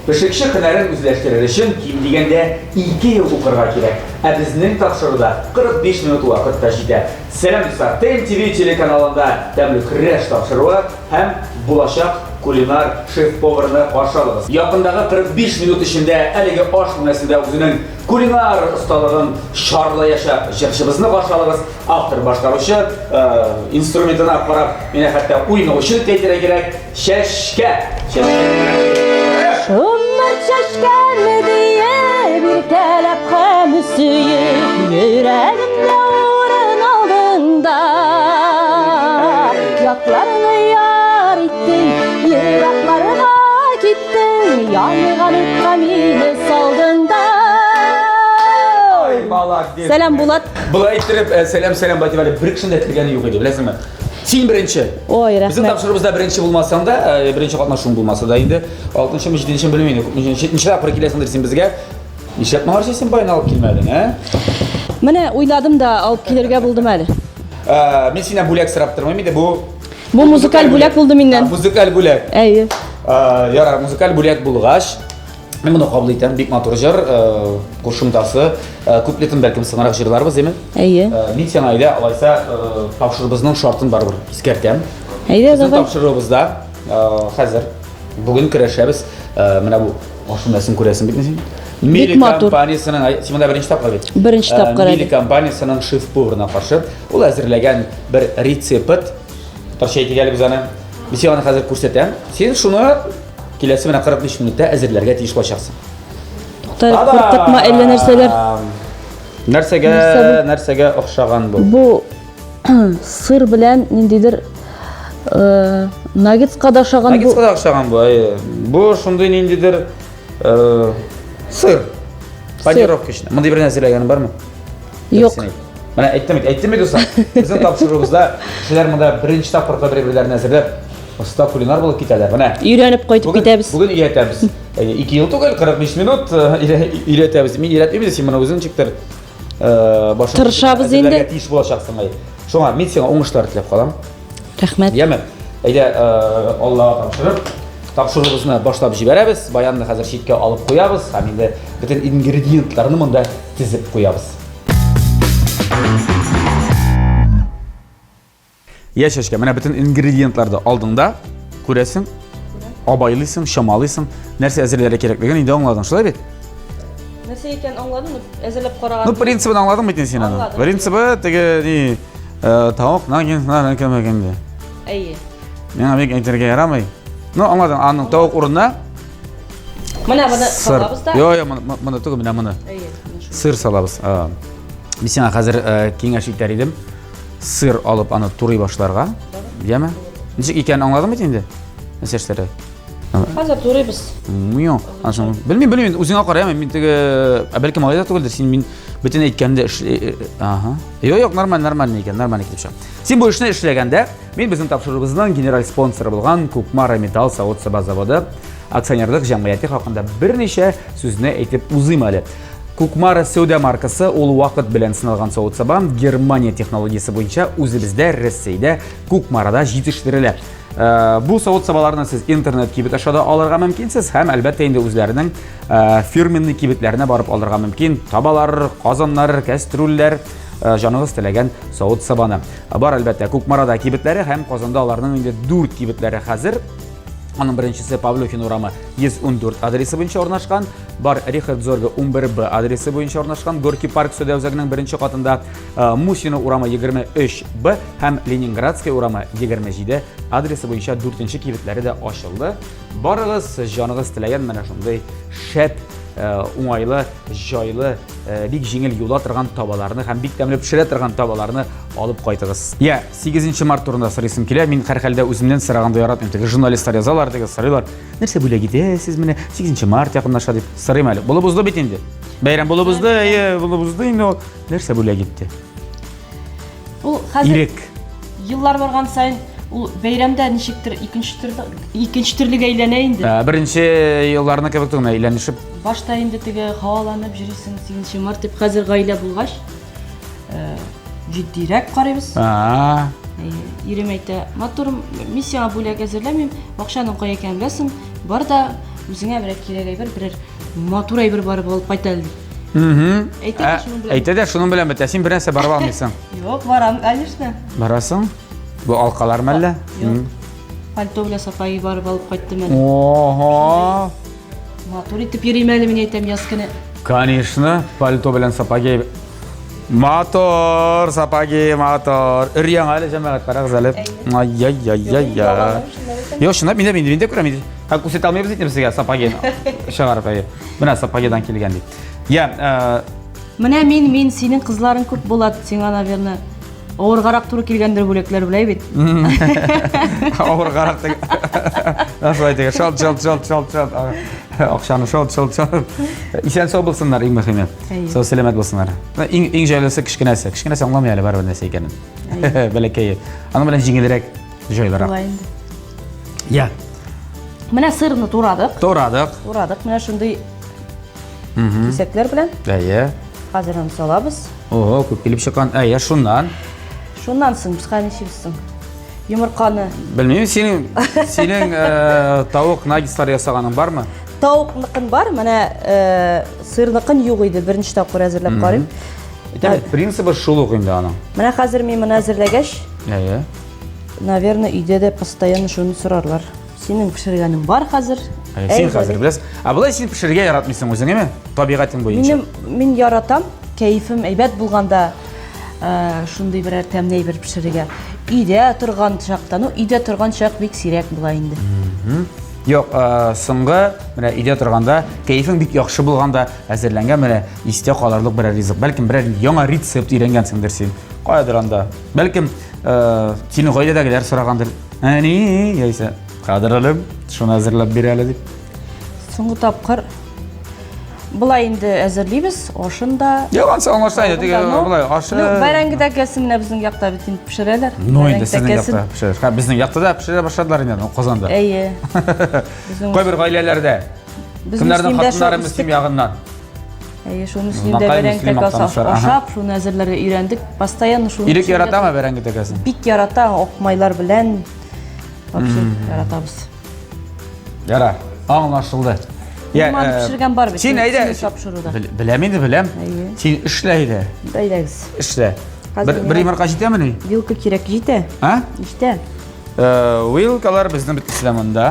Пешекче һөнәрен үзләштерер өчен ким дигәндә 2 ел укырга кирәк. Ә безнең тапшыруда 45 минут вакыт та җитә. Сәлам, дуслар! ТМТВ телеканалында тәмле көрәш тапшыруы һәм булачак кулинар шеф-поварны каршы алыгыз. Якындагы 45 минут эчендә әлеге аш бүлмәсендә үзенең кулинар осталыгын чарлаячак җырчыбызны каршы алыгыз. Автор башкаручы, э, инструментына карап, менә хәтта уйнаучы дип әйтергә кирәк. Чәчкә! Чәчкә! Шомырт чәчкәне диеп, иркәләп һәм сөеп, йөрәгемдә урын алдың да. Ятларны яр иттең, еракларга киттең, янган утка мине салдың да. Ай, молодец! Сәлам, Булат. Болай иттереп, э, сәлам, сәлам, Батив әле бер кешенең дә кергәне юк иде, беләсеңме? Син беренче. Ой, рәхмәт. Безнең тапшыруыбызда беренче булмасаң да, э, беренче катнашуың булмаса да инде, алтынчымы, җиденчеме белмим инде, күпме, ничә тапкыр киләсеңдер син безгә. Нишләп моңарчы син баян алып килмәдең, ә? Менә уйладым да алып килергә булдым әле. Э, мин синнән бүләк сорап тормыйм инде, бу Бу музыкаль бүләк булды миннән. Музыкаль бүләк. Әйе. Э, ярар, музыкаль бүләк булгач, Мин моны кабул итәм, бик матур җыр, э, кушымтасы. Э, куплетын бәлкем соңрак җырларбыз, әйме? Әйе. Э, мин сиңа әйдә, алайса, тапшыруыбызның шартын барыбер искәртәм. Әйдә, Безнең давай. тапшыруыбызда хәзер бүген көрәшәбез. Менә бу аш бүлмәсен күрәсең бит син? Мили матур. компаниясенең, ай, син монда беренче тапкыр бит. Беренче тапкыр Мили әле. компаниясенең шеф-поварына каршы ул әзерләгән бер рецепт. Татарча әйтик әле без аны. Мин сиңа аны хәзер күрсәтәм. Син шуны Киләсе менә 45 минутта әзерләргә тиеш булачаксың. Тукта, куркытма әллә нәрсәләр. Нәрсәгә, нәрсәгә охшаган бу? Бу сыр белән ниндидер э, наггетска да охшаган бу. Наггетска да охшаган бу. Әйе. Бу шундый ниндидер э, сыр. Панировкачный. Мондый бер нәрсә әзерләгәнең бармы? Юк. Менә әйттем бит, әйттем бит, дуслар. Безнең тапшыруыбызда кешеләр монда беренче тапкыр бер-берләрен әзерләп, оста кулинар булып китәләр. Менә. Өйрәнеп кайтып бүген, китәбез. Бүген өйрәтәбез. Әйе, ике ел түгел, 45 минут э, өйрәтәбез. Мин өйрәтмим инде, син моны үзең ничектер э, башың Тырышабыз инде. Тиеш булачаксың. Әй. Шуңа мин сиңа уңышлар теләп калам. Рәхмәт. Яме. Әйдә, э, Аллага тапшырып, тапшыруыбызны башлап җибәрәбез. Баянны хәзер читкә алып куябыз һәм инде бөтен ингредиентларны монда тезеп куябыз. Я чәчкә, менә бөтен ингредиентларны алдың да, күрәсең, абайлыйсың, чамалыйсың, нәрсә әзерләргә кирәклеген инде аңладың, шулай бит? Нәрсә икәнен аңладым, әзерләп караган. Ну, принцибын аңладың бит инде син аның. Принцибы теге ни, э, тавык нагин, нагин кем инде. Әйе. Миңа бик әйтергә ярамый. Ну, аңладың, аның тавык урынына Менә моны салабыз да. Йо, йо, моны түгел, менә моны. Әйе. Сыр салабыз. Мин сиңа хәзер э, киңәш итәр идем. Сыр алып аны турый башларга. Яме? Ничек икәнен аңладың бит инде? Нәрсә эшләргә? Хәзер турыйбыз. Юк, ансын. Белмим, белмим, үзеңә кара, яме. Мин теге, ә бәлкем алай да түгелдер. Син мин бөтен әйткәнне э, э, Ага. Юк, юк, нормаль, нормаль икән, нормаль килеп чыга. Син бу эшне эшләгәндә, Мин безнең тапшыруыбызның генераль спонсоры булган Кукмара металл савыт-саба заводы акционерлык җәмгыяте хакында берничә сүзне әйтеп узыйм әле. Кукмара сәүдә маркасы ул вакыт белән сыналган савыт-саба Германия технологиясе буенча үзебездә Рәсәйдә Кукмарада җитештерелә. Э, бу савыт-сабаларны сез интернет кибет аша да алырга мөмкинсез һәм әлбәттә инде үзләренең э, фирменный кибетләренә барып алырга мөмкин. Табалар, казаннар, кәстрүлләр, э, җаныгыз теләгән савыт-сабаны. Бар, әлбәттә, Кукмарада кибетләре һәм Казанда аларның инде 4 кибетләре хәзер. Аның беренчесе Павлюхин урамы 114 адресы буенча урнашкан, бар Рихард Зорге 11Б адресы буенча урнашкан, Горький парк сәүдә үзәгенең беренче катында э, Мусина урамы 23Б һәм Ленинградская урамы 27 адресы буенча дүртенче кибетләре дә ачылды. Барыгыз, җаныгыз теләгән менә шундый шәп, э, уңайлы, җайлы Э, бик җиңел юла торган табаларны һәм бик тәмле пешерә торган табаларны алып кайтыгыз. Я, 8 март турында сорыйсым килә. Мин һәрхәлдә үземнән сораганда яратмыйм. Теге журналистлар язалар, теге сорыйлар. Нәрсә бүләк итәсез менә 8 март якынлаша дип сорыйм әле. Булып узды бит инде. Бәйрәм булып узды, әйе, булып узды инде ул. Нәрсә бүләк итте? Ул хәзер Ирек. Еллар барган саен Ул бәйрәмдә ничектер икенче төрле икенче төрлегә әйләнә инде. Ә, беренче елларны кебек түгел, әйләнешеп. Башта инде теге һаваланып йөрисең, 8 март дип, хәзер гаилә булгач, э, җитдирәк карыйбыз. А. Ирем әйтә, матурым, мин сиңа бүләк әзерләмим, акчаның кая икәнен беләсең, бар да үзеңә берәр кирәк әйбер, берәр матур әйбер барып алып кайт әле дип. Әйтә дә шуның белән. Әйтә дә шуның белән бетә. Син бернәрсә барып алмыйсың. Юк, барам, конечно. Барасың? Бу алкалар мәллә? Юк. Пальто белән сапаги барып алып кайттым әле. Ого! Матур итеп йөрим әле, мин әйтәм, яз көне. Конечно, пальто белән сапоги. Мотор, сапоги, мотор. Өр яңа әле җәмәгать, карагыз әле. Ай-яй-яй-яй. Юк, чынлап мин дә мин дә күрәм инде. Һәм күрсәтә алмыйбыз инде сезгә сапогины. Чыгарып әйе. Менә сапогидан килгән дип. Я, э, Менә мин, мин синең кызларың күп була, сиңа, наверное, авыргарак туры килгәндер бүләкләр беләй бит. Авыргарак теге. Шулай теге, шалт, шалт, шалт, шалт, шалт. Акчаны шалт, шалт, шалт. Исән сау булсыннар, иң мөһиме. Сау сәламәт булсыннар. Иң иң җайлысы кечкенәсе. Кечкенәсе аңламый әле барыбер нәрсә икәнен. Бәләкәе. Аның белән җиңелрәк, җайлырак. Шулай инде. Я. Менә сырны турадык. Турадык. Турадык. Менә шундый кисәкләр белән. Әйе. Хәзер аны салабыз. Ого, күп килеп чыккан. Әйе, шуннан. Шуннан соң без хәзер ничек соң? Йомырканы. Белмим, синең синең э, тавык наггетслар ясаганың бармы? Тавыкныкын бар, менә э, сырныкын юк иде. Беренче тапкыр әзерләп карыйм. Әйтәм, принцибы шул ук инде аның. Менә хәзер мин моны әзерләгәч, Әйе. наверное, өйдә дә постоянно шуны сорарлар. Синең пешергәнең бар хәзер. Ә, син хәзер беләсең. Ә болай син пешерергә яратмыйсың үзең, әйме? Табигатең буенча. Минем мин яратам, кәефем әйбәт булганда э, шундый берәр тәмле әйбер пешерергә. Өйдә торган чакта, ну өйдә торган чак бик сирәк була инде. Юк, э, соңгы менә өйдә торганда кәефең бик яхшы булганда әзерләнгән менә истә калырлык берәр ризык. Бәлкем берәр яңа рецепт өйрәнгәнсеңдер син. Каядыр анда. Бәлкем, э, синең гаиләдәгеләр сорагандыр. Әни, яисә кадерлем, шуны әзерләп бир әле дип. Соңгы тапкыр Болай инде әзерлибез, ашын да. Юк, ансы аңлашыла инде, теге болай ашы. Ну, бәрәңге тәкәсен менә безнең якта бит инде пешерәләр. Ну, инде сезнең якта пешерә. Һә, безнең якта да пешерә башладылар инде, Казанда. Әйе. Кайбер гаиләләрдә. Кемнәрнең хатыннары Мөслим ягыннан. Әйе, шул Мөслимдә бәрәңге тәкәсе ашап, шуны әзерләргә өйрәндек. Постоянно шуны. Ирек яратамы бәрәңге тәкәсен? Бик ярата, ак майлар белән. Вообще яратабыз. Яра, аңлашылды. Я, э, пешергән бар бит. Син әйдә. Беләм инде, беләм. Син эшлә әйдә. Әйдәгез. Эшлә. Бер, бер йомырка җитәмени? Вилка кирәк, җитә. А? Җитә. Э, вилкалар безнең бөтенесе дә монда.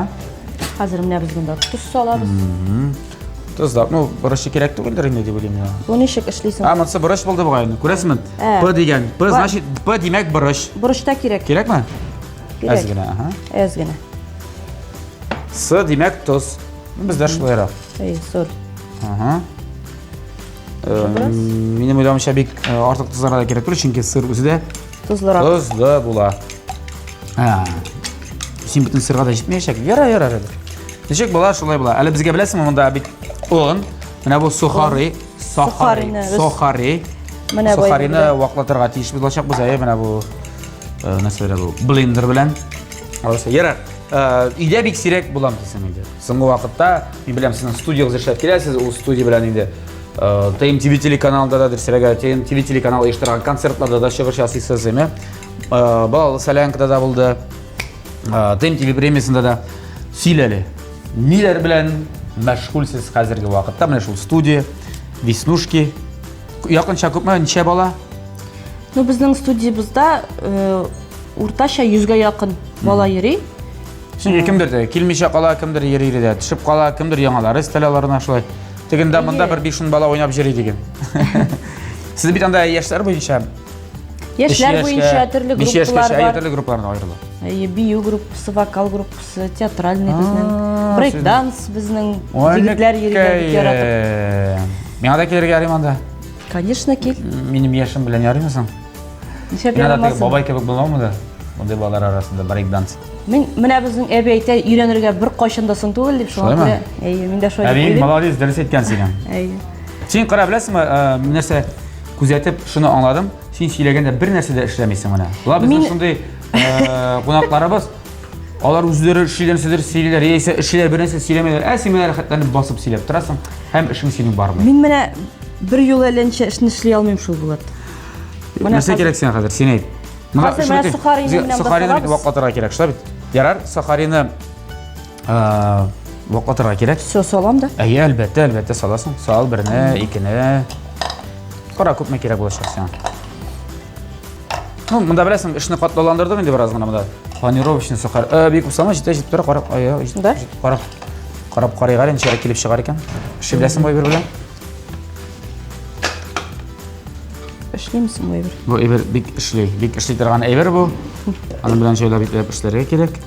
Хәзер менә без монда тоз салабыз. Тоз да, ну, борычы кирәк түгелдер инде дип уйлыйм мин. Бу ничек эшлисең? А, монысы борыч булды бугай инде. Күрәсезме? Ә. П дигән. П значит, П димәк борыч. Борыч та кирәк. Кирәкме? Кирәк. Әз генә, ага. Әз генә. С димәк тоз. Ну, бездә шулайрак. Әй, соль. Ага. Э, минем уйлавымча бик э, артык тозларга да кирәк түгел, чөнки сыр үзе дә тозлырак. Тозлы була. А. Син бөтен сырга да җитмәячәк. Яра, яра, яра. Ничек була, шулай була. Әле безгә беләсеңме, монда бит он, менә бу сухари, сухари, сухари. Менә бу. Сухарины ваклатырга тиеш булачакбыз, әйе, менә бу э, нәрсә бу блендер белән. Алайса, ярар. Э, өйдә бик сирәк булам дисең инде. Соңгы вакытта, мин беләм, сезнең студиягез эшләп киләсез, ул студия белән инде ТМТВ телеканалында да дөресрәге, ТМТВ телеканалы оештырган концертларда да чыгыш ясыйсыз, әйме? Балалы солянкада да булды. ТМТВ премиясендә дә. Сөйлә әле. Ниләр белән мәшгульсез хәзерге вакытта? Менә шул студия, Веснушки. Якынча күпме, ничә бала? Ну, безнең студиябездә э, уртача 100гә якын бала йөри. Чөнки кемдер дә килмичә кала, кемдер йөри дә төшеп кала, кемдер яңалары өстәлә аларына шулай. Тегендә монда бер 5-10 бала уйнап йөри диген. Сез бит анда яшьләр буенча Яшьләр буенча төрле группалар бар. Төрле группаларга аерыла. Әйе, бию группасы, вокал группасы, театральный безнең, брейк-данс безнең егетләр йөриләр бик яратып. Миңа да килергә ярыймы анда? Конечно, кил. Минем яшем белән ярыймы соң? Нишләп ярамасын? Бабай кебек булмамы да? Мондый балалар арасында брейк-данс. Мин менә безнең әби әйтә, өйрәнергә бер кайчан да соң түгел дип, шуңа күрә. Әйе, мин дә шулай дип уйлыйм. Әби, молодец, дөрес әйткән синең. Әйе. Син кара беләсеңме, э, нәрсә күзәтеп шуны аңладым. Син сөйләгәндә бер нәрсә дә эшләмисең менә. Була безнең шундый Э, кунакларыбыз алар үзләре эшлиләр, нәрсәдер сөйлиләр, яисә эшлиләр, бер нәрсә сөйләмиләр. Ә син менә рәхәтләнеп басып сөйләп торасың, һәм эшең синең бармый. Мин менә бер юлы әллә ничә эшне эшли алмыйм шул, Булат. Менә Нәрсә кирәк сиңа хәзер? Син әйт. Хәзер менә сухарины менә сухарины бит ваклатырга кирәк, шулай бит? Ярар, сухарины э, ваклатырга кирәк. Все, салам да. Әйе, әлбәттә, әлбәттә саласың. Сал берне, икене. Кара, күпме кирәк булачак сиңа. Ну, монда беләсең, эшне катлауландырдым инде бераз гына монда. Панировочный сухарь. Э, бик усама җитә, җитеп тора, карап, ай, ай, Да? карап. Карап карыйк әле, ничек килеп чыгар икән. Эшли беләсең бу әйбер белән? Эшлимсең бу әйбер? Бу әйбер бик эшли, бик эшли торган әйбер бу. Аның белән җайлап ипләп эшләргә кирәк.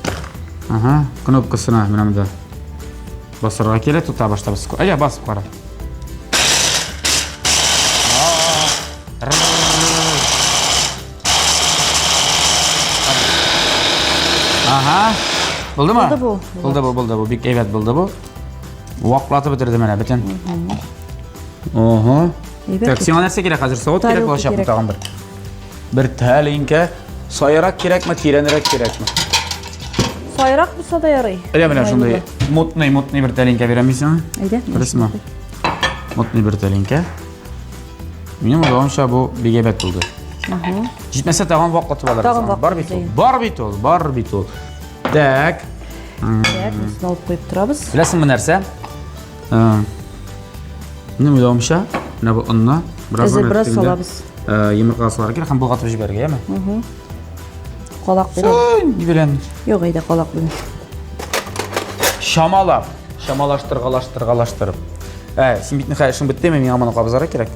Ага, кнопкасына менә монда басарга кирәк, тота башлабыз. Әйдә, басып кара. Ага. Булдымы? Булды бу. Булды бу, булды бу. Бик әйбәт булды бу. Ваклатып бетерде менә бөтен. Ого. Так, сиңа нәрсә кирәк хәзер? Савыт кирәк булачакмы тагын бер? Бер тәлинкә. Саерак кирәкме, тирәнрәк кирәкме? Саерак булса да ярый. Әйдә менә шундый мутный, мутный бер тәлинкә бирәм мин сиңа. Әйдә. Дөресме? Мутный бер тәлинкә. Минем уйлавымча бу бик әйбәт булды. Җитмәсә тагын ваклатып алырбыз. Тагын Бар бит ул. Бар бит ул, бар бит ул. Так. Так, монысын алып куеп торабыз. Беләсеңме нәрсә? Э, минем уйлавымча, менә бу онны бераз бераз салабыз. Э, йомырка салырга кирәк һәм болгатып җибәрергә, яме? Калак белән. Ни белән? Юк, әйдә калак белән. Чамалап, чамалаштыргалаштыргалаштырып. Ә, син бит нихәл эшең беттеме, миңа моны кабызарга кирәк.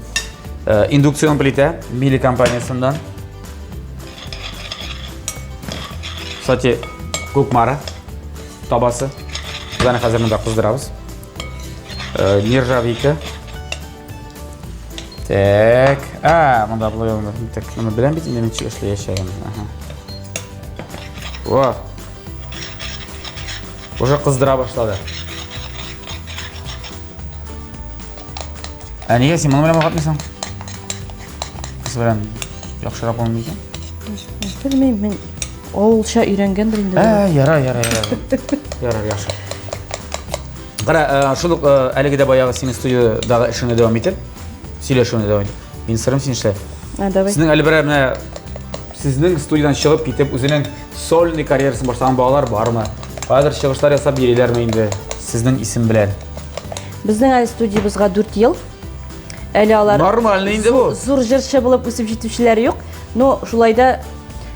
Э, индукцион плитә Мили компаниясеннән. Кстати, Кукмара табасы. Без аны хәзер монда кыздырабыз. Э, нержавейка. Так. А, монда болай монда. Так, моны беләм бит инде мин ничек эшләячәген. Ага. Во. Уже кыздыра башлады. Ә нигә син моны белән вакытмыйсың? Кыз белән яхшырак булмый микән? Белмим, мин авылча өйрәнгәндер инде. Ә, ярар, ярар, ярар. Ярар, яхшы. Кара, э, шул ук э, әлеге дә баягы синең студиядагы эшеңне дәвам итеп, сөйләшүне дәвам итеп. Мин сорыйм син эшлә. Ә, давай. Сезнең әле берәр менә сезнең студиядән чыгып китеп, үзенең сольный карьерасын башлаган балалар бармы? Кайдыр чыгышлар ясап йөриләрме инде сезнең исем белән? Безнең әле студиябезгә 4 ел. Әле алар Нормально инде бу. Зур җырчы булып үсеп җитүчеләр юк. Но шулай да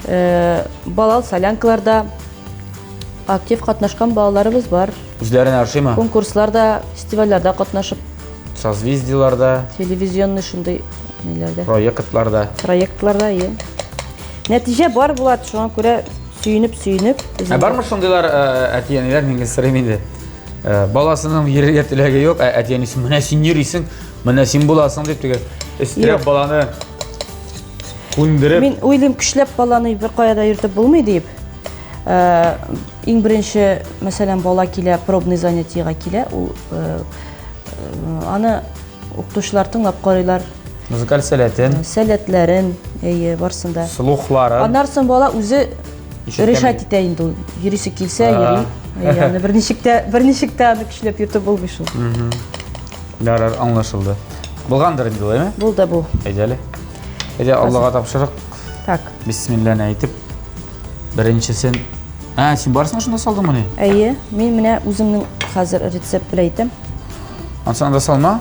э, балал солянкаларда актив катнашкан балаларыбыз бар. Үзләренә ошыймы? Конкурсларда, фестивальләрдә катнашып. Созвездиеларда. Телевизионный шундый ниләрдә. Проектларда. Проектларда, иә. Нәтиҗә бар була, шуңа күрә сөенеп, сөенеп. Ә бармы шундыйлар э, әти-әниләр, мин гел сорыйм инде. Э, баласының йөрергә теләге юк, ә әти-әнисе менә син йөрисең, менә син буласың дип теге өстерәп баланы күндереп. Мин уйлыйм, көчләп баланы бер кая да йөртеп булмый дип. Э, иң беренче, мәсәлән, бала килә, пробный занятиега килә, ул аны укытучылар тыңлап карыйлар. Музыкаль сәләтен. Сәләтләрен, әйе, барсын да. Слухларын. Аннан соң бала үзе решать итә инде ул. Йөрисе килсә, йөри. Әйе, аны берничек тә, берничек тә аны көчләп йөртеп булмый шул. Ярар, аңлашылды. Булгандыр инде, әйме? Булды бу. Әйдә әле. Әйдә, Аллага тапшырык. Так. Бисмилләне әйтеп, беренчесен. Ә, син барысын шунда салдыңмыни? Әйе, мин менә үземнең хәзер рецепт белән әйтәм. Ансын анда салма.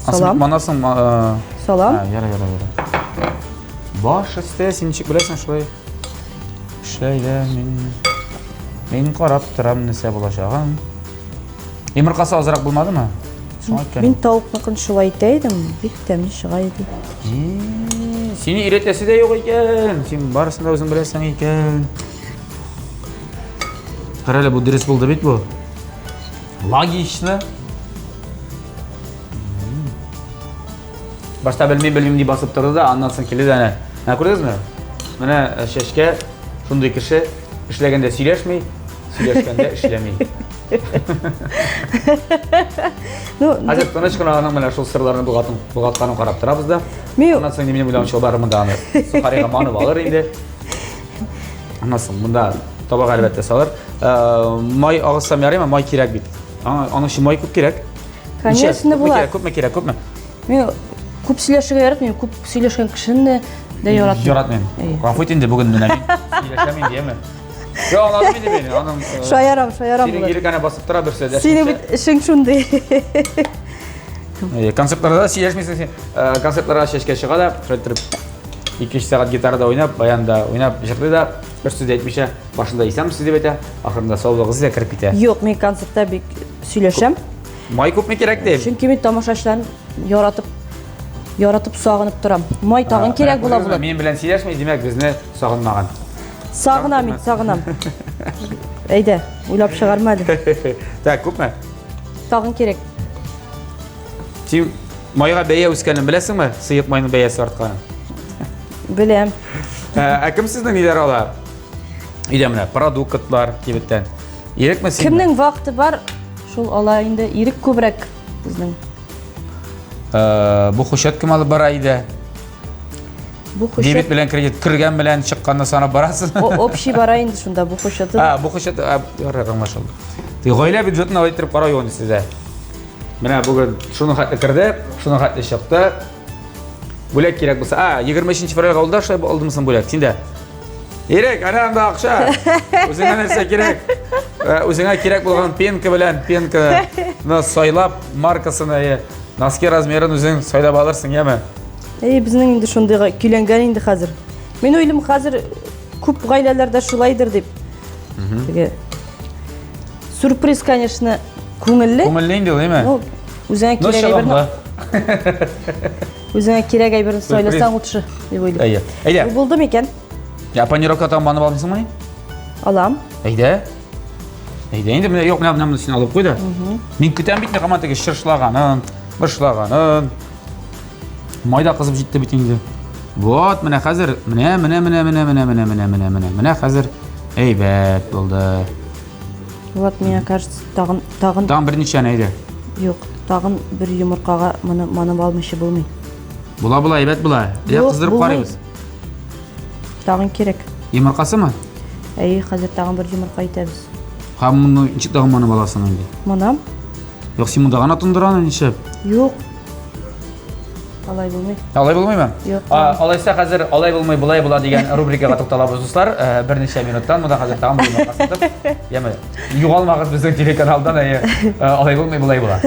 Салам. Манасың. Э, Салам. Яра, яра, яра. Баш өсте, син ничек беләсең шулай? Эшләй дә мин мин карап торам нәрсә булачагын. Йомыркасы азрак булмадымы? Шуңа әйткән. Мин тавыкныкын шулай итә идем, бик тәмле чыга иде. Сине өйрәтәсе дә юк икән. Син барысын да үзең беләсең икән. Кара әле, бу дөрес булды бит бу. Логично. Башта белмим, белмим дип басып торды да, аннан соң килде дә әнә. Менә күрдегезме? Менә э, чәчкә шундый кеше эшләгәндә сөйләшми, сөйләшкәндә эшләми. Ну, Хәзер тыныч кына аның менә шул сырларны болгатын, болгатканын карап торабыз да. Мин Аннан соң минем уйлавымча барымы да аны сухарига манып алыр инде. Аннан соң монда табага әлбәттә салыр. Э, май агызсам ярыймы? Май кирәк бит. Аның өчен май күп кирәк. Конечно, була. Күпме кирәк, күпме? Мин күп сөйләшергә яратмыйм, күп сөйләшкән кешене дә яратмыйм. Яратмыйм. Гафу ит инде бүген менә мин сөйләшәм инде, яме. Йо, аңладым инде мин. Аның э, Шаярам, шаярам. Синең ирек әнә басып тора берсе дәшмичә. Синең бит эшең шундый. Концертларда сөйләшмисең син. Э, концертларга чәчкә чыга да, шулай итеп 2-3 сәгать гитарада уйнап, баянда уйнап җырлый да, бер сүз дә әйтмичә, башында исәнмесез дип әйтә, ахырында саулыгыз дип кереп китә. Юк, мин концертта бик сөйләшәм. Май күпме кирәк дип? Чөнки мин тамашачыларны яратып яратып сагынып торам. Май тагын кирәк була була. Минем белән сөйләшми, димәк, безне сагынмаган. Сагынам мин, сагынам. Әйдә, уйлап чыгарма әле. Так, күпме? Тагын кирәк. Син майга бәя үскәнен беләсеңме? Сыек майның бәясе артканын. Беләм. Ә, ә кем сезнең ниләр ала? Өйдә менә продуктлар кибеттән. Ирекме син? Кемнең вакыты бар, шул ала инде. Ирек күбрәк безнең. Ә, бу хушет кем алып бара өйдә? Бу хушет. Дебет белән кредит кергән белән чыкканны санап барасың. Общий бара инде шунда бу хушеты. А, бу хушет, ярар, аңлашылды. Гаилә бюджетын алай иттереп карау юк инде сездә. Менә бүген шуның хәтле керде, шуның хәтле чыкты. Бүләк кирәк булса, а, 23 февральгә ул да шулай алдымы соң бүләк? Син дә. Ирек, әнә анда акча. Үзеңә нәрсә кирәк? Э, үзеңә кирәк булган пенка белән пенканы сайлап, маркасын, әйе, носки размерын үзең сайлап алырсың, яме? Әй, безнең инде шундыйга көйләнгән инде хәзер. Мин уйлыйм, хәзер күп гаиләләрдә шулайдыр дип. Теге Сюрприз, конечно, күңелле. Күңелле инде ул, әйме? Ну, үзеңә кирәк әйберне. Үзеңә кирәк әйберне сайласаң лучше, дип уйлыйм. Әйе. Әйдә. Бу булды микән? Я панировка там манып алмыйсыңмы? Алам. Әйдә. Әйдә инде менә юк, менә менә син алып куй да. Мин көтәм бит һаман теге чыршлаганын, бышлаганын. Май да кызып җитте бит инде. Вот, менә хәзер, менә, менә, менә, менә, менә, менә, менә, менә, менә, менә хәзер әйбәт булды. Вот, мне кажется, тагын, тагын... Тагын берничәне әйдә. Юк, тагын бер йомыркага моны манып алмыйча булмый. Була, була, әйбәт була. Әйдә кыздырып карыйбыз. Тагын кирәк. Йомыркасымы? Әйе, хәзер тагын бер йомырка итәбез. Һәм моны ничек тагын манып аласың инде? Манам. Юк, син монда гына тондыраны ничек? Юк. Алай булмый. Алай булмыймы? Юк. Алайса хәзер алай булмый, болай була дигән рубрикага тукталабыз, дуслар. Э, берничә минуттан монда хәзер тагын бер йомырка сатып. Яме, югалмагыз безнең телеканалдан, әйе. Э, алай булмый, болай була.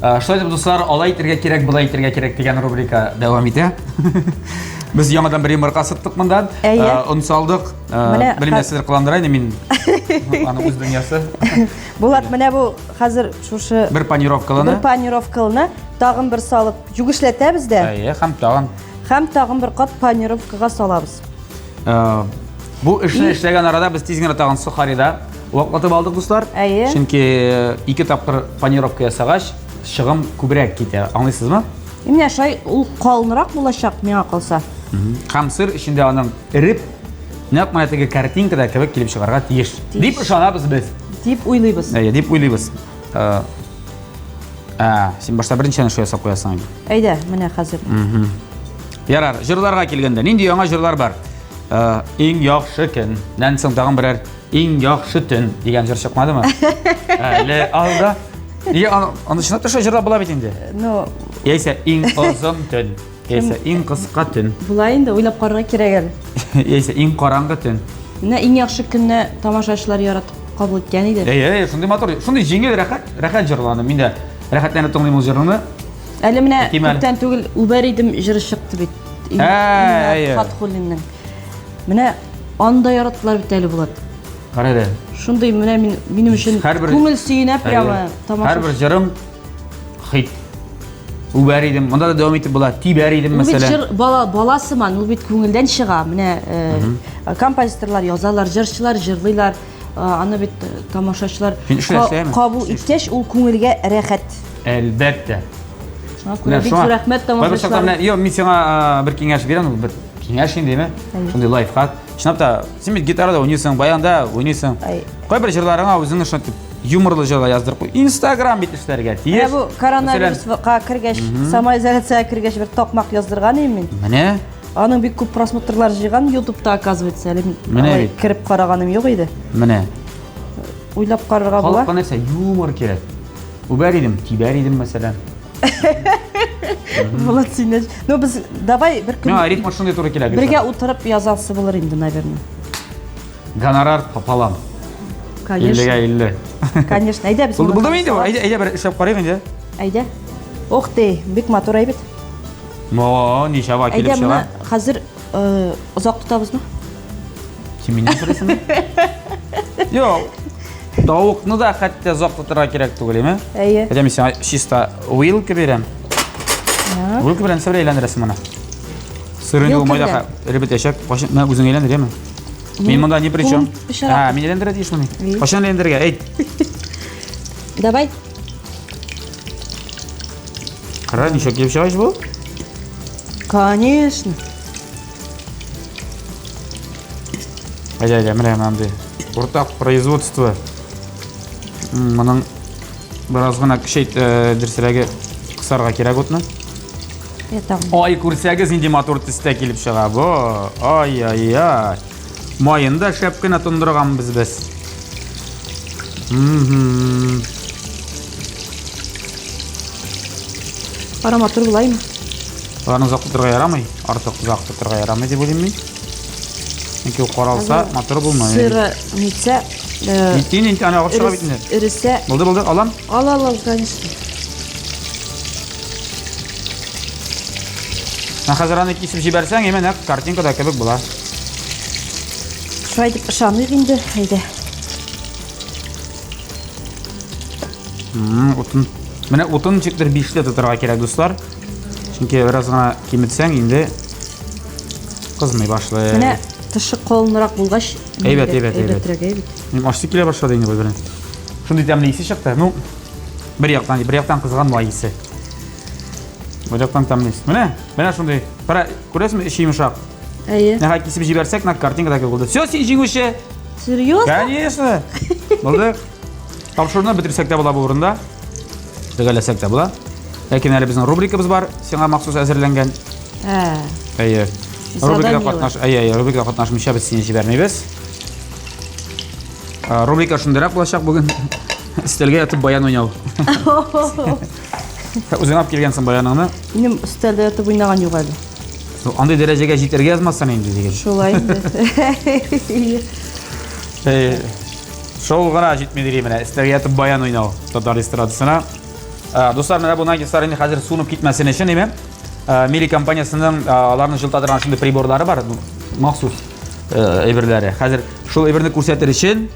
Э, шулай итеп, дуслар, алай итәргә кирәк, болай итәргә кирәк дигән рубрика дәвам итә. Без яңадан бер йомырка сыттык монда. Әйе. Э, он салдык. Э, Менә Белмим, нәрсәдер кыландыра инде мин. Аның үз дөньясы. Булат, менә бу хәзер шушы Бер панировкалыны. Бер панировкалыны тагын бер салып югешләтәбез дә. Әйе, һәм тагын. Һәм тагын бер кат панировкага салабыз. Бу эшне эшләгән арада без тиз генә тагын сухарида ваклатып алдык, дуслар. Әйе. Чөнки э, ике тапкыр панировка ясагач, чыгым күбрәк китә. Аңлыйсызмы? Менә шулай ул калынрак булачак миңа калса. Һәм сыр эчендә аның эреп, нәкъ менә теге картинкада кебек килеп чыгарга тиеш. Дип ышанабыз без. Дип уйлыйбыз. Әйе, дип уйлыйбыз. Э, ә, син башта беренче шулай ясап куясың инде. Әйдә, менә хәзер. Ярар, җырларга килгәндә, нинди яңа җырлар бар? Э, иң яхшы көн. Нән соң тагын берәр иң яхшы төн дигән җыр чыкмадымы? Әле алда. Нигә аны аны чынлап та шулай җырлап була бит инде. Ну, Яисә иң озын төн, яисә иң кыска төн, була инде, уйлап карарга кирәк әле. яисә иң караңгы төн. Менә иң яхшы көнне тамашачылар яратып кабул иткән иде. Әй, әй, шундый матур, шундый җиңел, рәхәт, рәхәт җырланды. Мин дә рәхәтләнеп тыңлыйм ул җырны. Әле менә Әйтим әле. күптән түгел Үбәр идем җыры чыкты бит. Ә, әйе. Фатхуллинның. Менә аны да яраттылар бит әле Булат. Кара әле. Шундый менә мин минем өчен Һәрбер- күңел сөенә прямо Әйе. тамаша. Һәрбер җырым хит. Үбәр идем. Монда да дәвам итеп була. Тибәр идем, Ул бит мәсәлән. җыр бала бала сыман, ул бит күңелдән чыга. Менә э, композиторлар язалар, җырчылар җырлыйлар. Э, аны бит э, тамашачылар Син эшләсәме? кабул иткәч, ул күңелгә рәхәт. Әлбәттә. Шуңа күрә бик зур рәхмәт тамашачылар. Юк, мин сиңа бер киңәш бирәм, бер киңәш инде, әйме? Шундый лайфхак. Чынлап та, син бит гитарада уйныйсың, баянда уйныйсың. Кайбер җырларыңа үзеңне шундый Юморлы җырлар яздырып куй. Инстаграм бит эшләргә тиеш. Менә бу коронавируска кергәч, самоизоляциягә кергәч бер такмак яздырган идем мин. Менә. Аның бик күп просмотрлар җыйган YouTube'та, оказывается, әле мин Менә бит. кереп караганым юк иде. Менә. Уйлап карарга була. Халыкка нәрсә? Юмор кирәк. Үбәр идем, тибәр идем, мәсәлән. Булат син. Ну без давай бер көн. Миңа рифма шундый туры килә. Бергә утырып язасы булыр инде, наверное. Гонорар пополам. Конечно. 50-гә 50. Конечно, әйдә без. Булды, булдымы инде? Әйдә, әйдә бер эшләп карыйк инде. Әйдә. Ох ты, бик матур әйбит. Мо, ничава килеп чыга. Әйдә, менә хәзер э, озак тотабызмы? Син миннән сорыйсыңмы? Юк. Тавыкны да хәтта озак тотарга кирәк түгел, әйме? Әйе. Әйдә, мин сиңа чиста вилка бирәм. Вилка белән сыр әйләндерәсең моны. Сырын Вилка майда белән? эреп бетәчәк. Кайчан менә үзең әйләндер, яме? Мин монда ни при чем? Кулым пычрак. А, мин әйләндерә тиешмени? Әйе. Кайчан әйләндерергә? Әйт. Давай. Кара, ничек килеп чыга ич бу? Конечно. Әйдә, әйдә, менә мондый. Уртак производство. Моның бераз гына көчәйт, дөресрәге кысарга кирәк утны. Ай, күрсәгез, нинди матур төстә килеп чыга бу. Ай-ай-ай. Маен да шәп кенә тондырганбыз без. Кара матур булаймы? Аларны озак тотырга ярамый. Артык озак тотырга ярамый дип уйлыйм мин. Чөнки ул каралса, матур булмый. Сыры нитсә, Нитти, нитти, аны агып чыга бит инде. Эресә. Булды, булды, алам. Ал, ал, ал, конечно. Менә хәзер аны кисеп җибәрсәң, әйме нәкъ картинкада кебек була. Шулай дип ышаныйк инде, әйдә. Утын. Менә утын ничектер бишле тотарга кирәк, дуслар. Чөнки бераз гына киметсәң, инде кызмый башлый. Менә тышы калынрак булгач, Әйбәт, әйбәт, әйбәт. Әйбәтрәк, әйбәт. Минем ашсы килә башлады инде бу белән. Шундый тәмле исе чыкты. Ну, бер яктан, бер яктан кызган май исе. Бер яктан тәмле ис. Менә, менә шундый. Кара, күрәсеңме, эче йомшак. Әйе. Нәхә кисеп җибәрсәк, нәкъ картинкада кебек булды. Все, син җиңүче. Серьезно? Конечно. Булды. Тапшыруны бетерсәк тә була бу урында. Төгәлләсәк тә була. Ләкин әле безнең рубрикабыз бар, сиңа махсус әзерләнгән. Ә. Әйе. Рубрикада катнаш, әйе, әйе, рубрикада катнашмыйча без сине җибәрмибез. Рубрика шундыйрак булачак бүген. Өстәлгә ятып баян уйнау. Үзең алып килгәнсең баяныңны. Минем өстәлдә ятып уйнаган юк әле. Ну, андый дәрәҗәгә җитәргә язмасын инде диген. Шулай инде. Әйе. Шул гына җитми дери менә өстәлгә ятып баян уйнау татар эстрадасына. Дуслар, менә бу наггетслар инде хәзер суынып китмәсен өчен, әйме? Мили компаниясенең аларны җылыта торган шундый приборлары бар, махсус әйберләре. Хәзер шул әйберне күрсәтер өчен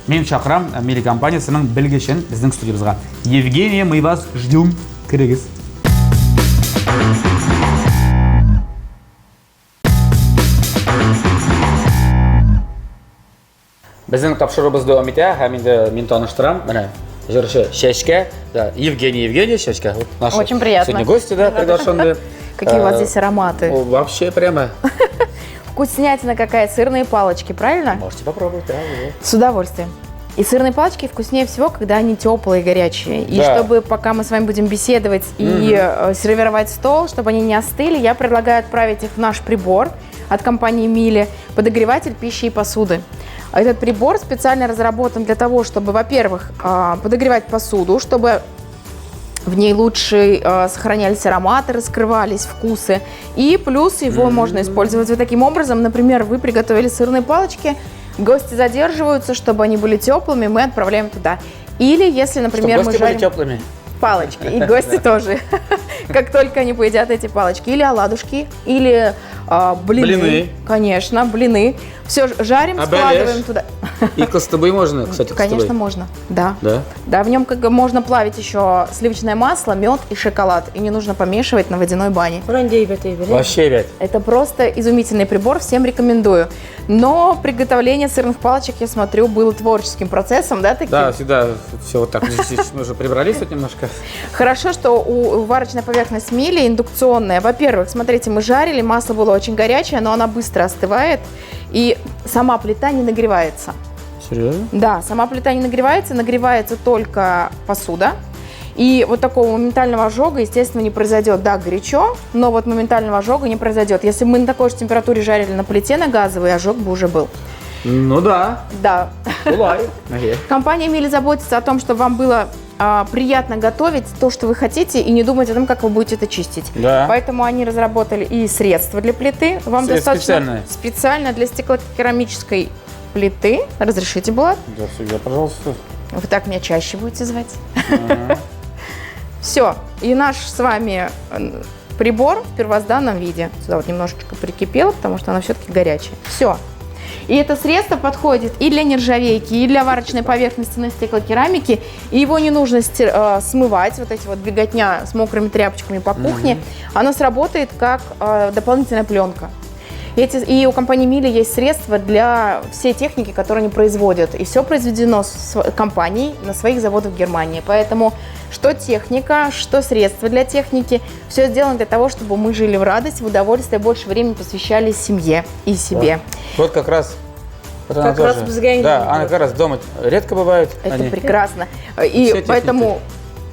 мин чакырам Мили компаниясенең белгечен безнең студиябезгә. Евгения, мы вас ждем. Керегез. Безнең тапшыруыбыз дәвам итә һәм инде мин таныштырам. Менә җырчы Чәчкә, да, Евгений Евгений Чәчкә. Вот наши Очень приятно. Сегодня гости, да, приглашенные. Какие у вас здесь ароматы. О, вообще прямо. Вкуснятина какая, сырные палочки, правильно? Можете попробовать, да. Вот. С удовольствием. И сырные палочки вкуснее всего, когда они теплые и горячие. И Да. чтобы, пока мы с вами будем беседовать и сервировать стол, чтобы они не остыли, я предлагаю отправить их в наш прибор от компании Мили, подогреватель пищи и посуды. Этот прибор специально разработан для того, чтобы, во-первых, подогревать посуду, чтобы в ней лучше сохранялись ароматы, раскрывались вкусы. И плюс его можно использовать вот таким образом. Например, вы приготовили сырные палочки, гости задерживаются, чтобы они были теплыми, мы отправляем туда. Или если, например, чтобы мы гости были жарим теплыми. палочки, и гости тоже. Как только они поедят эти палочки. Или оладушки, или блины. Блины. Конечно, блины. Все жарим, А складываем беляш? туда. И кыстыбый можно, кстати, кыстыбый. Конечно, можно, да. Да? Да, в нем как бы можно плавить еще сливочное масло, мед и шоколад. И не нужно помешивать на водяной бане. Вообще, ребят. Это просто изумительный прибор, всем рекомендую. Но приготовление сырных палочек, я смотрю, было творческим процессом, да, таким? Да, всегда все вот так. Мы уже прибрались тут немножко. Хорошо, что у варочная поверхность Мили индукционная. Во-первых, смотрите, мы жарили, масло было очень горячее, но она быстро остывает, и сама плита не нагревается. Серьезно? Да, сама плита не нагревается, нагревается только посуда. И вот такого моментального ожога, естественно, не произойдет. Да, горячо, но вот моментального ожога не произойдет. Если бы мы на такой же температуре жарили на плите на газовой, ожог бы уже был. Ну да. Да. Шулай. Компания Мили заботится о том, чтобы вам было приятно готовить то, что вы хотите, и не думать о том, как вы будете это чистить. Да. Поэтому они разработали и средства для плиты. Вам Средства достаточно специальные. специально для стеклокерамической плиты. Разрешите, Булат? Да, всегда, пожалуйста. Вы так меня чаще будете звать. Все. И наш с вами прибор в первозданном виде. Сюда вот немножечко прикипело, потому что оно все-таки горячее. Все. И это средство подходит и для нержавейки, и для варочной поверхности на стеклокерамике. И его не нужно смывать, вот эти вот беготня с мокрыми тряпочками по кухне. Оно сработает как дополнительная пленка. И у компании Мили есть средства для всей техники, которую они производят. И все произведено с компанией на своих заводах в Германии. Поэтому что техника, что средства для техники, все сделано для того, чтобы мы жили в радость, в удовольствие, больше времени посвящали семье и себе. Да. Вот как раз. Вот она Как раз тоже. без гайки. Да, она как раз дома редко бывает. Это они. прекрасно. И Все техники. поэтому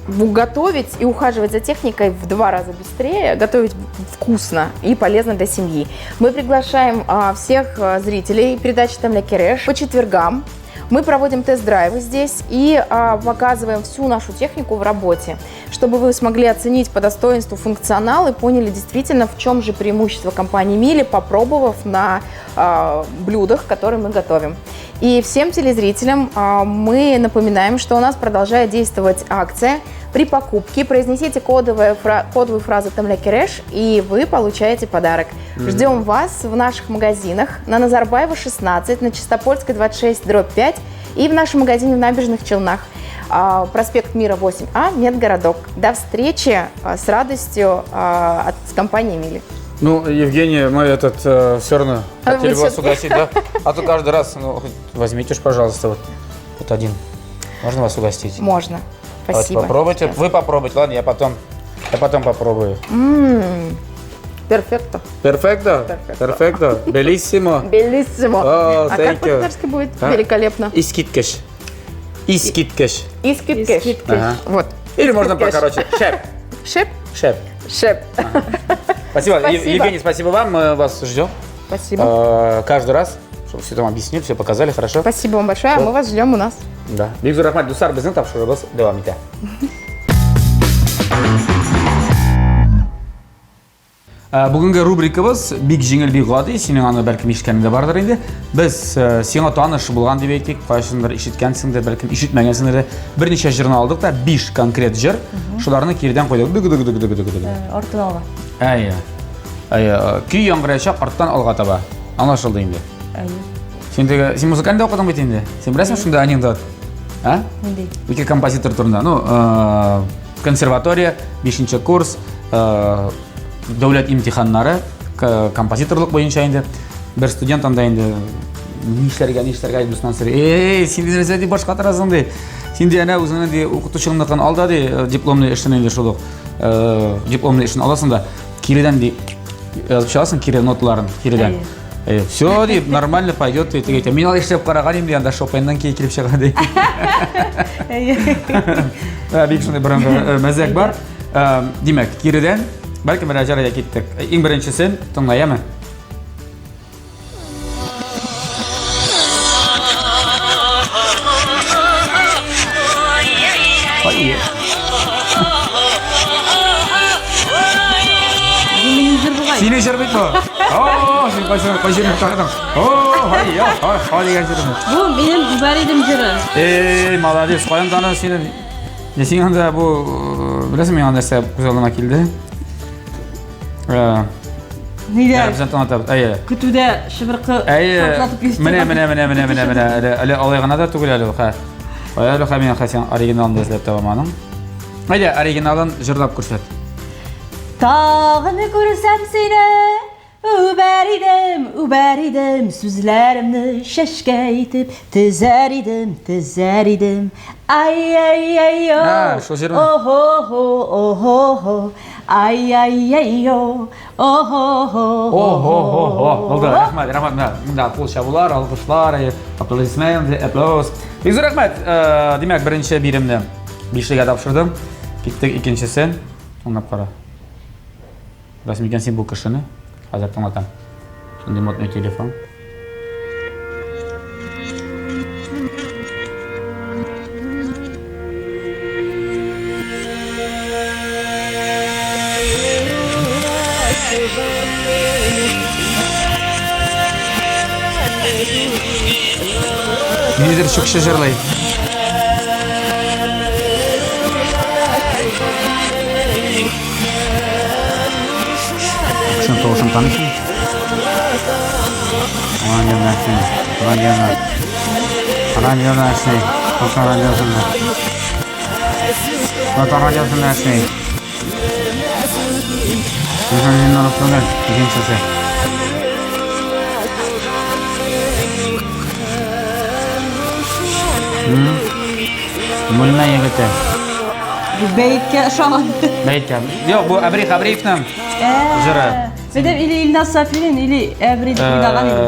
готовить и ухаживать за техникой в 2 раза быстрее, готовить вкусно и полезно для семьи. Мы приглашаем всех зрителей передачи Тәмле Кереш по четвергам. Мы проводим тест-драйвы здесь и показываем всю нашу технику в работе, чтобы вы смогли оценить по достоинству функционал и поняли действительно, в чем же преимущество компании Мили, попробовав на блюдах, которые мы готовим. И всем телезрителям мы напоминаем, что у нас продолжает действовать акция. При покупке произнесите кодовую фразу Тәмле Кереш, и вы получаете подарок. Ждем вас в наших магазинах на Назарбаева 16, на Чистопольской 26/5 и в нашем магазине в Набережных Челнах, проспект Мира 8А, Медгородок. До встречи с радостью с компанией Мили. Евгения, мы все равно А хотели вы вас всё-таки угостить, да? А то каждый раз, хоть возьмите уж, пожалуйста, вот один. Можно вас угостить? Можно. Давайте Спасибо. попробуйте. Сейчас. Вы попробуйте. Ладно, я потом попробую. Перфекто. Перфекто? Перфекто. Перфекто. Белиссимо. Белиссимо. О, А как thank you. по-татарски будет? А? Великолепно. Искиткеш. Искиткеш. Искиткеш. Искиткеш. Ага. Вот. Или можно Искиткеш. покороче. Шеп. Шеп? Шеп. Шеп. Ага. Спасибо. Спасибо. Евгений, спасибо вам. Мы вас ждем. Спасибо. Каждый раз, чтобы все там объяснили, все показали, хорошо? Спасибо вам большое. Вот. Мы вас ждем у нас. Да. Бик зур рәхмәт, дуслар, безнең тапшыруыбыз дәвам итә. Бүгенге рубрикабыз бик җиңел, бик гади. Синең аны бәлкем ишеткәнең дә бардыр инде. Без сиңа таныш булган дип әйтик, кайсындыр ишеткәнсеңдер, бәлкем ишетмәгәнсеңдер дә. Берничә җырны алдык та, 5 конкрет җыр. Шуларны киредән куйдык. Дыгы, дыгы, дыгы, дыгы, дыгы, дыгы. Арттан алга. Әйе. Әйе, көй яңгыраячак арттан алга таба. Аңлашылды инде. Әйе. Син теге, син музыкальный да укыдың бит инде. Син беләсеңме шунда анекдот? А? Нинди? Ике композитор турында. Консерватория, 5 курс, дәүләт имтиханнары, композиторлык буенча инде. Бер студент анда инде нишләргә, нишләргә дип дусман сорый. Эй, син нәрсә дип баш катырасың ди. Син ди әнә үзеңнең ди укытучыңныкын ал да ди, дипломный эшен инде шул ук. Дипломный эшен аласың да, киредән ди язып чыгасың, кире ноталарын, киредән. Әйе. Все, дип, нормально пойдет, дип әйтә. Мин алай эшләп караган инде, анда Шопеннан кире килеп чыга ди. Әйе. Бик шундый борынгы мәзәк бар. Димәк, киредән, бәлкем берәр җыр киттек. Иң беренчесен тыңлаямы? Ой. Сине җыр бит бу. О, син кайсы, кайсы җырны тыңладың? О, һай, я, һай, һай дигән җырны. Бу минем Үбәр идем җыры. Эй, молодец, каян таныдың сине? Не син анда бу, беләсеңме, миңа нәрсә күз алдыма килде? Нидә? Ә, безне тыңлатабыз. Әйе. Көтүдә чыбыркы Әйе. шартлатып йөртә. Менә, менә, менә, менә, менә, менә. Әле, әле алай гына да түгел әле ул, хә. Кая әле, хә, мин хә, син оригиналын да эзләп табам аның. Әйдә, оригиналын җырлап күрсәт. Тагын күрсәм сине, үбәр идем, үбәр идем, сүзләремне чәчкә итеп тезәр идем, тезәр идем. Ай, ай, ай, о. А, шул җырмы? Охо-хо, охо-хо. Ай-яй-яй-йо, о-хо-хо. О-хо-хо-хо. Булды, рәхмәт, рәхмәт. Менә монда кул чабулар, алкышлар, аплодисменты, applause. Бик зур рәхмәт. Димәк, беренче биремне бишлегә тапшырдым. Киттек икенчесен. Тыңлап кара. Беләсең микән син бу кешене? Хәзер тыңлатам. Шундый модный телефон. Ниндидер чукчы җырлый. Шуның тавышын таныйсың? Радио нәрсә? Радиода. Радио нәрсә? Татар радиосында. Татар радиосында эшли. Михаил түгел, икенчесе. Бүлмә егете. Бәеткә ошаган. Бәеткә. Юк, бу Әбри Хәбриевның җыры. Бедем или Илназ Сафин, или Әбри дип уйлаган идем.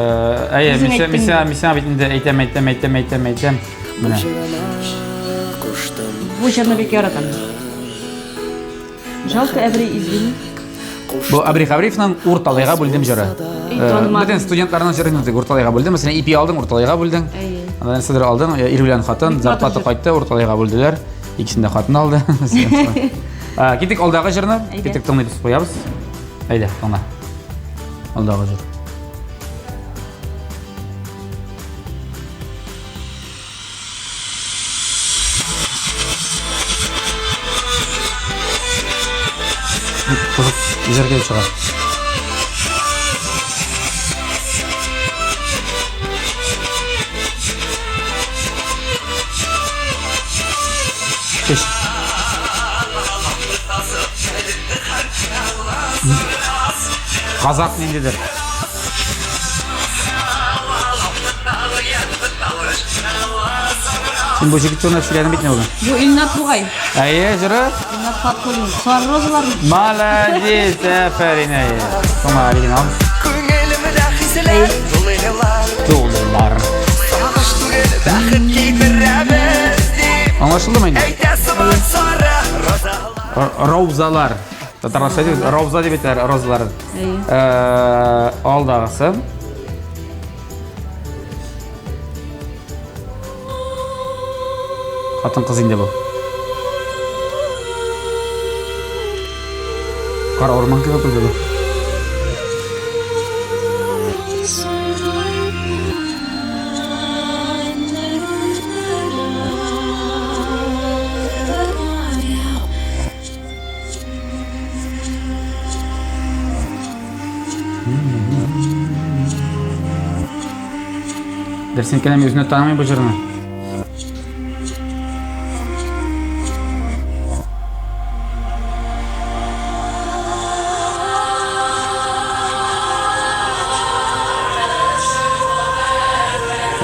Әйе, мин сиңа, мин сиңа, мин сиңа бит инде әйтәм, әйтәм, әйтәм, әйтәм, әйтәм. Менә. Бу җырны бик яратам. Жалко, Әбри, извини. Бу Әбри Хәбриевның Урталайга бүлдем җыры. Бөтен студентларның җырын инде урталайга бүлдем. Мәсәлән, ипи алдың, урталайга бүлдең. Аннан нәрсәдер алдың, ир белән хатын, зарплата кайтты, урталайга бүлделәр. Икесен дә хатын алды. Китик алдагы җырны. Китик тыңлыйбыз, куябыз. Әйдә, тыңла. Алдагы җыр. Кызык җыр килеп чыга. Кеш. Казак ниндидер. Син бу җегет турында сөйләдең бит бүген. Бу Илнат бугай. Әйе, җыры. Илнат Фаткуллин. Сары розалар. Молодец, афәрин, әйе. Соңа оригинал. Күңелемдә хисләр тулылар. Тулылар. Сагыш түгел, бәхет китерәбез дип. Аңлашылдымы инде? Әйтә сыман сары розалар. Раузалар. Татарларча дип, рауза дип әйтәләр, розалар. Алдагысы. Хатын кыз инде бу. Кара урман кебек булды бу. Дәрсен кенәм үзенә танымый бу җырны.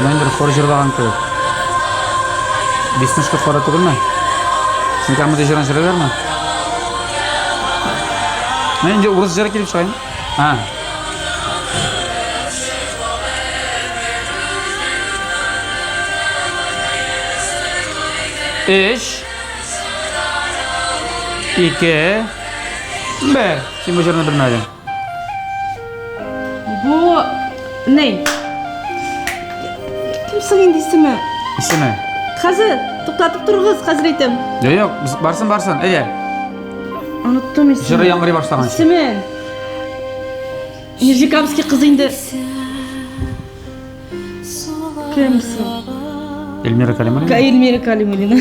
Менә инде хор җырлаган кебек. Веснушка хоры түгелме? Син кәмүдә җырын җырлыйлармы? Менә инде урыс җыры килеп чыга. А. Өч, ике, бер. Син бу җырны белмәдең. Бу ни? Кем соң инде исеме? Исеме? Хәзер туктатып торыгыз, хәзер әйтәм. Юк, юк, барсын, барсын. Әйдә. Оныттым исемен. Җыры яңгырый башлаганчы. Исемен. Нижнекамский кызы инде. Кем соң? Эльмира Калимуллина. Эльмира Калимуллина.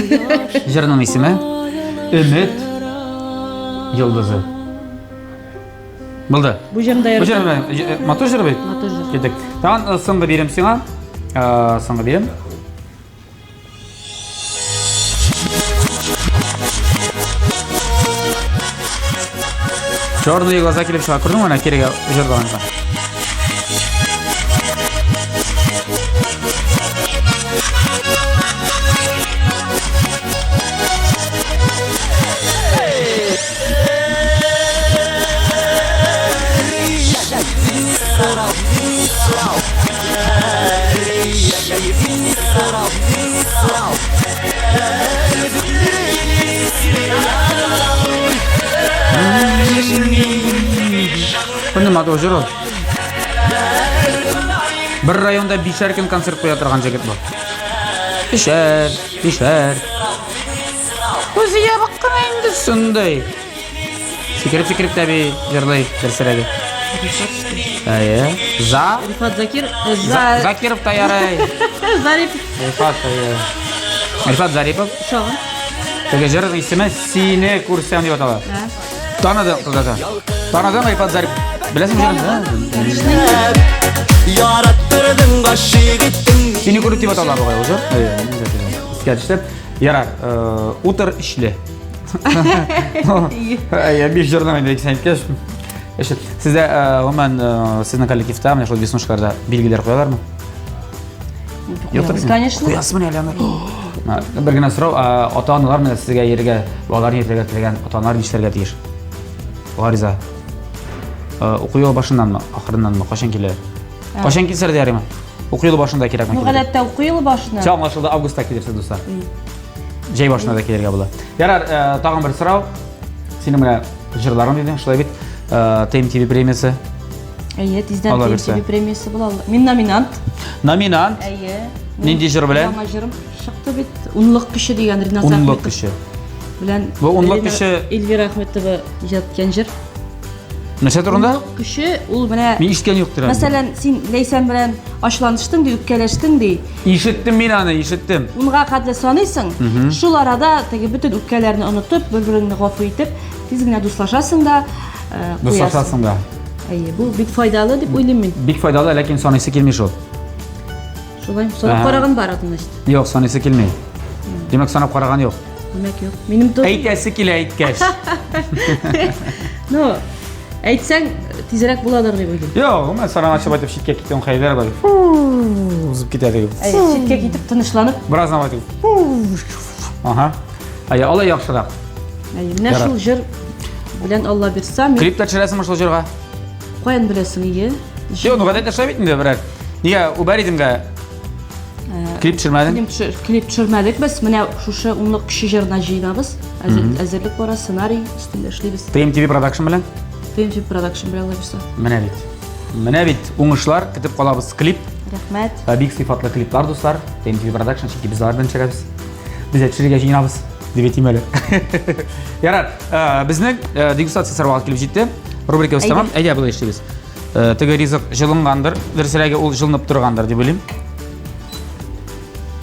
Җырның исеме Өмет йолдызы. Булды. Бу җырны да Бу җыр матур җыр бит. Матур җыр. Киттек. Тагын соңгы бирем сиңа. Соңгы бирем. Черные глаза килеп чыга. Күрдеңме менә кирегә җырлаганда? Шундый матур җыр ул. Бер районда бишәр көн концерт куя торган җегет бу. Бишәр, бишәр. Үзе ябык кына инде шундый. Сикереп-сикереп тә би җырлый дөресрәге. Әйе. За. Рифат Закир. Э, за. Закиров та ярый. Зарипов. Рифат, әйе. Рифат Зарипов. Шагын. Теге җырның исеме Сине күрсәм дип атала. Таныдың, кызларда. Таныдың Рифат Зарипов. Беләсеңме җырны? Яраттырдың гашыйк иттең Сине күреп дип атала бугай ул җыр. Әйе, искә төште. Ярар, э, утыр ишле. Әйе, биш җырның инде икесен әйткәч. Эше. Сездә, э, гомумән, э, сезнең коллективта менә шул веснушкаларда билгеләр куялармы? Юктыр, конечно. Куясызмы әле аны? Бер генә сорау, ата-аналар менә сезгә йөрергә, балаларын йөртергә теләгән ата-аналар нишләргә тиеш? Гариза. Уку елы башыннанмы, ахырыннанмы, кайчан килә? Кайчан килсәләр дә ярыймы? Уку елы башында кирәкме? Ну, гадәттә уку елы башында. Все, аңлашылды, августта килерсез, дуслар. Җәй башында да килергә була. Ярар, тагын бер сорау. Синең менә җырларың дидең, шулай бит. ТМТВ премиясе. Әйе, тиздән ТМТВ премиясе була. Мин номинант. Номинант? Әйе. Нинди җыр белән? Яңа җырым чыкты бит. Унлык көче дигән Ринат Унлык көче. Белән. Бу унлык көче Эльвира Әхмәтова иҗат иткән җыр. Нәрсә турында? Унлык көче ул менә Мин ишеткән юктыр әле. Мәсәлән, син Ләйсән белән ачуланыштың ди, үпкәләштең ди. Ишеттем мин аны, ишеттем. Унга хәтле саныйсың. Шул арада теге бөтен үпкәләрне онытып, бер-береңне гафу итеп, тиз генә дуслашасың да, э, Дуслашасың да. Әйе, бу бик файдалы дип уйлыйм мин. Бик файдалы, ләкин саныйсы килми шул. Шулай, санап караган бар, значит. Юк, саныйсы килми. Димәк, санап караган юк. Димәк, юк. Минем тоже. Әйтәсе килә әйткәч. Ну, әйтсәң, тизрәк буладыр дип уйлыйм. Юк, гомумән саран ачып айтып читкә китүең хәерлерәк бар. Узып китә дип. Әйе, читкә китеп тынычланып. Бераздан айтып. Ага. Әйе, алай яхшырак. Әйе, менә шул җыр белән Алла бирса, мин Клип та төшерәсеңме шул җырга? Каян беләсең, ие? Юк, ну гадәттә шулай бит инде берәр. Нигә үбәр идемгә? Клип төшермәдең? Клип төшер, клип төшермәдек без. Менә шушы унлык кеше җырына җыенабыз. Әзерлек бара, сценарий өстендә эшлибез. TMTV Production белән? TMTV Production белән алла бирса. Менә бит. Менә бит уңышлар көтеп калабыз. Клип. Рәхмәт. Бик сыйфатлы клиплар, дуслар. TMTV Production, чөнки без алар белән төшерәбез. Без дә төшерергә җыенабыз. Дип әйтим әле. Ярар, безнең дегустация сорауга килеп җитте. Рубрикабыз тәмам. Әйдә, болай эшлибез. Теге ризык җылынгандыр, дөресрәге ул җылынып торгандыр дип уйлыйм.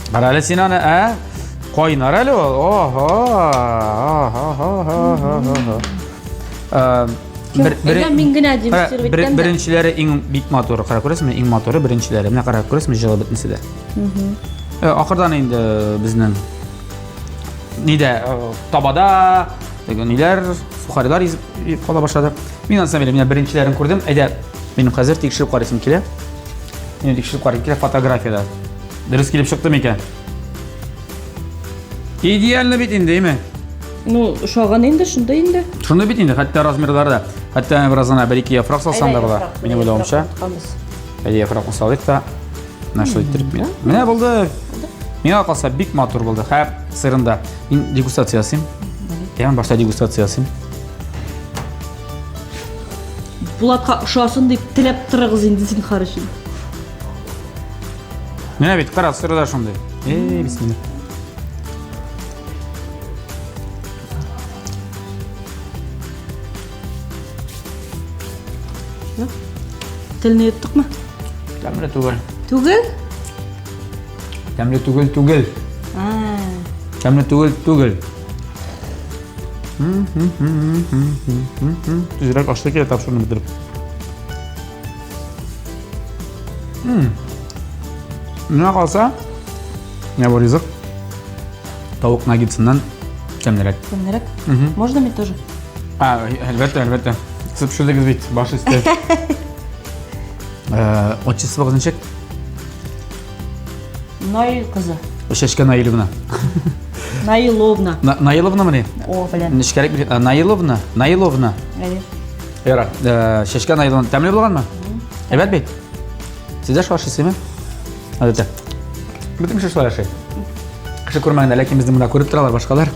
Кара әле син аны, ә? Кайнар әле ул. Охо. Бер, мин генә дегустировать итәм. Беренчеләре иң бик матур. Кара күрәсеңме? Иң матуры беренчеләре. Менә кара күрәсеңме, җылы бөтенесе дә. Ахырдан инде безнең нидә табада теге ниләр, сухарилар изеп кала башлады. Мин на самом деле менә беренчеләрен күрдем. Әйдә, минем хәзер тикшереп карыйсым килә. Минем тикшереп карыйм килә фотографиядә. Дөрес килеп чыкты микән? Идеально бит инде, әйме? Ну, ошаган инде, шунда инде. Шунда бит инде, хәтта размерлары да. Хәтта бераз гына бер-ике яфрак салсаң да була. Минем уйлавымча. Әйдә яфракны салыйк та. Менә шулай иттереп мин. Менә булды. Миңа калса бик матур булды. Хәп сырында. Мин дегустация ясыйм. Я башта дегустация ясыйм. Булатка ошасын дип теләп торыгыз инде зинһар өчен. Менә бит кара сыры да шундый. Эй, бисмилла. Телне йоттыкмы? Тәмле түгел. Түгел? Тәмле түгел, түгел. Тәмле түгел, түгел. Тизрәк ашты килә тапшыруны бетереп. Менә калса, менә бу ризык тавык наггетсыннан тәмлерәк. Тәмлерәк? Можно мне тоже? А, әлбәттә, әлбәттә. Сез пешердегез бит, баш өсте. Отчествогыз ничек? Наил кызы. Чәчкә Наиловна. Наиловна. Наиловна мени? О, беләм. Нечкәрәк бит. Наиловна, Наиловна. Әйе. Ярар. Чәчкә Наиловна тәмле булганмы? Әйбәт бит. Сез дә шулай ашыйсызмы? Әлбәттә. Бөтен кеше шулай ашый. Кеше күрмәгәндә, ләкин безне монда күреп торалар башкалар.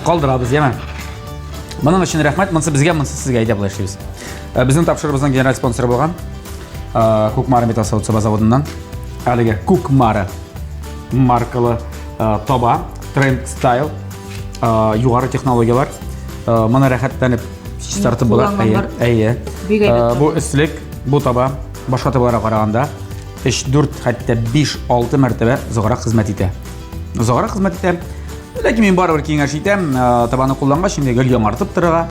Калдырабыз, яме. Моның өчен рәхмәт. Монысы безгә, монысы сезгә әйдә болай эшлибез. Э, безнең тапшыруыбызның генераль спонсоры булган э, Кукмара металл савыт-саба заводыннан әлеге Кукмара маркалы э, таба Trend Style югары технологияләр. Моны рәхәтләнеп чистартып була. Әйе, әйе. Бу өслек, бу таба башка табаларга караганда 3, 4, хәтта 5, 6 мәртәбә озаграк хезмәт итә. Озаграк хезмәт итә. Ләкин мин барыбер киңәш итәм, табаны куллангач, инде гел яңартып торырга.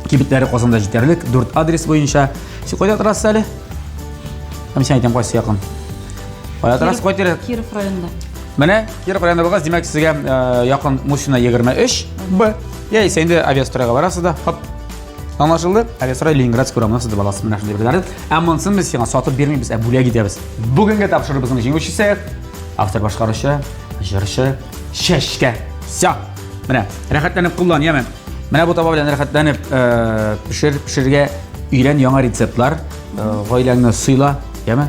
Кибетләре Казанда җитәрлек, 4 адрес буенча. Син кайда торасыз әле? Һәм син әйтәм, кайсы якын? Кайда торасыз? Кай тирә? Киров районында. Менә Киров районында булгач, димәк, сезгә якын Мусина 23 Б. Яисә инде авиастройга барасыз да, хоп. Аңлашылды? Авиастрой Ленинградский урамында сатып аласыз. Менә шундый берләрне. Ә монысын без сиңа сатып бирмибез, ә бүләк итәбез. Бүгенге тапшыруыбызның җиңүчесе автор башкаручы, җырчы Чәчкә. Всё. Менә, рәхәтләнеп куллан, яме. Менә бу таба белән рәхәтләнеп э, пешер, пешергә өйрән яңа рецептлар, э, гаиләңне сыйла, яме.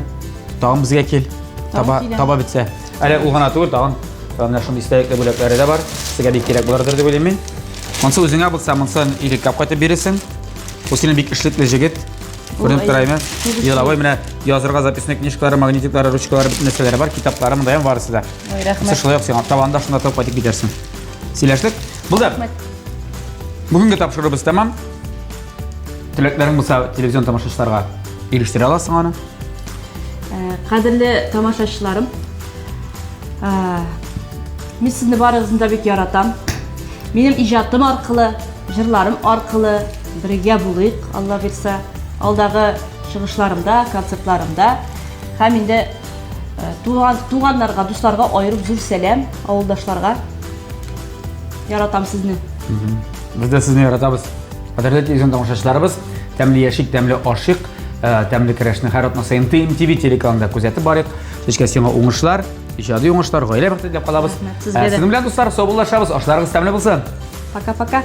Тагын безгә кил. Таба, таба бетсә. Әле ул гына түгел, тагын менә шундый истәлекле бүләкләре дә бар. Сезгә бик кирәк булырдыр дип уйлыйм мин. Монсы үзеңә булса, монсын иреккә кайтып бирерсең. Ул синең бик эшлекле җегет. Күренеп тора име? Елавай менә язырга записной книжкалары, магнитиклары, ручкалары, бөтен нәрсәләре бар, китаплары монда һәм барысы да. Ой, рәхмәт. Шулай ук сиңа табанда шунда тотып кайтып китәрсең. Сөйләштек? Булды. Рәхмәт. Бүгенге тапшыруыбыз тәмам. Теләкләрең булса, телевизион тамашачыларга ирештерә аласың аны. Э, кадерле тамашачыларым, э, мин сезне барыгызны да бик яратам. Минем иҗатым аркылы, җырларым аркылы бергә булыйк, Алла бирсә. Алдагы чыгышларымда, концертларымда һәм инде э, туган, туганнарга, дусларга аерым зур сәлам, авылдашларга. Яратам сезне. Без дә сезне яратабыз. Кадерле телевизион тамашачыларыбыз, тәмле яшик, тәмле ашыйк, э, тәмле көрәшне һәр атна саен ТМТВ телеканалында күзәтеп барыйк. Чәчкә сиңа уңышлар, иҗади уңышлар, гаилә бәхете теләп калабыз. Рәхмәт, сезгә Э, дә. Сезнең белән дуслар, саубуллашабыз. Ашларыгыз тәмле булсын. Пока-пока.